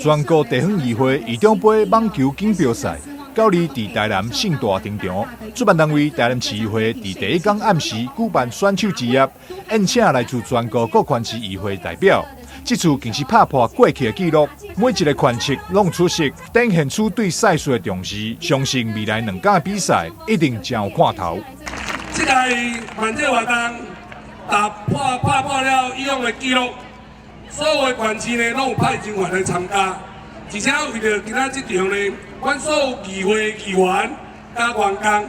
全國地方議會議長盃網球錦標賽，九二佇台南盛大登場。主辦單位台南市議會佇第一工暗時舉辦選手之夜，宴請來自全國各縣市議會代表。這次更是拍破過去的紀錄，每一个縣市攏出席，展現出對賽事的重視。相信未來兩天比賽一定真有看頭。這屆萬這活動打破拍破了以往的紀錄，所有的縣市呢攏有派人員來參加，而且為著今仔這場呢，阮所有議會議員佮員工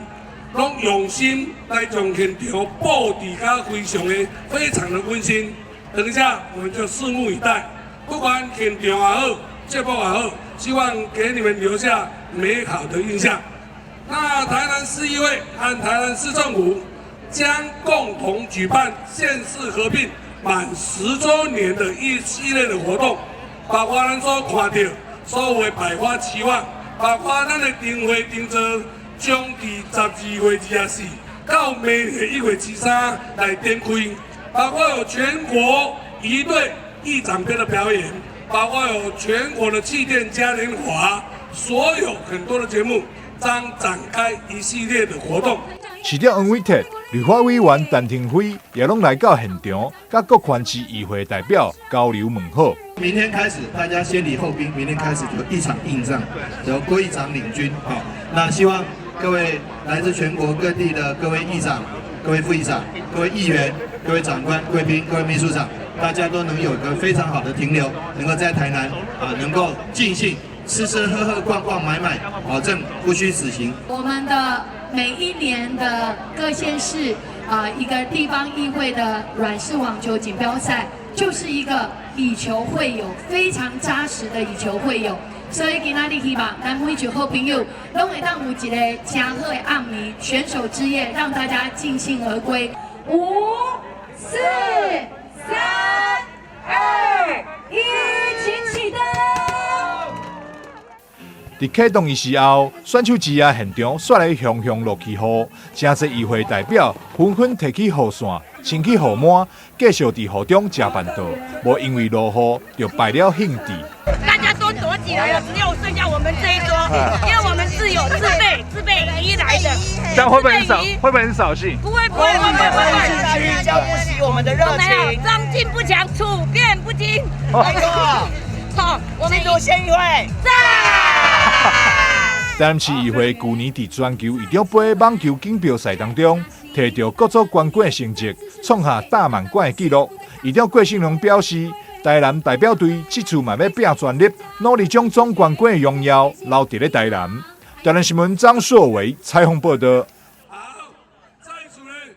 攏用心來將現場佈置甲非常的非常的溫馨。等一下，我們就拭目以待。不管現場也好，節目也好，希望給你們留下美好的印象。那台南市議會和台南市政府將共同舉辦縣市合併滿10週年的一系列的活動，包括咱所看到所有的百花齊放，包括咱的燈會燈座將佇12月24到明年1月23來展開。包括有全國儀隊議長盃的表演，包括有全國的氣墊嘉年華，所有很多的節目將展開一系列的活動。市長黃偉哲、立法委員陳亭妃也攏來到現場，佮各縣市議會代表交流問好。明天開始，大家先禮後兵，明天開始就一場硬仗，由郭議長領軍。好，那希望各位來自全國各地的各位議長、各位副議長、各位議員、各位長官、貴賓、各位秘書長，大家都能有一個非常好的停留，能夠在台南啊，能夠盡興吃吃喝喝、逛逛買買，保證不虛此行。我們的每一年的各縣市啊，一個地方議會的軟式網球錦標賽，就是一個以球會友，非常紮實的以球會友。所以今仔日希望咱每一位好朋友，攏會當有一个誠好的暗暝選手之夜，讓大家盡興而歸。五、四、三、二、一，請啟動。佇啟動儀式後，選手之夜現場煞來雄雄落起雨，誠濟議會代表紛紛提起雨傘、撐起雨幔，繼續佇雨中食辦桌，無因為落雨就敗了興致。大家都躲起來了，只有剩下我們這一桌，因為我們是有自備雨衣來的。這樣會不會很掃？會不會很掃興？不會不會不會不會，澆不熄我們的熱情。張進不強，處變不驚。好，我們新竹縣議會讚。台南市議會舊年佇全球議長盃網球錦標賽當中，摕著各組冠軍的成績，創下大滿貫的紀錄。議長郭信良表示，台南代表隊這次嘛欲拚全力，努力將總冠軍的榮耀留佇咧台南。台南新聞張碩偉採訪報道。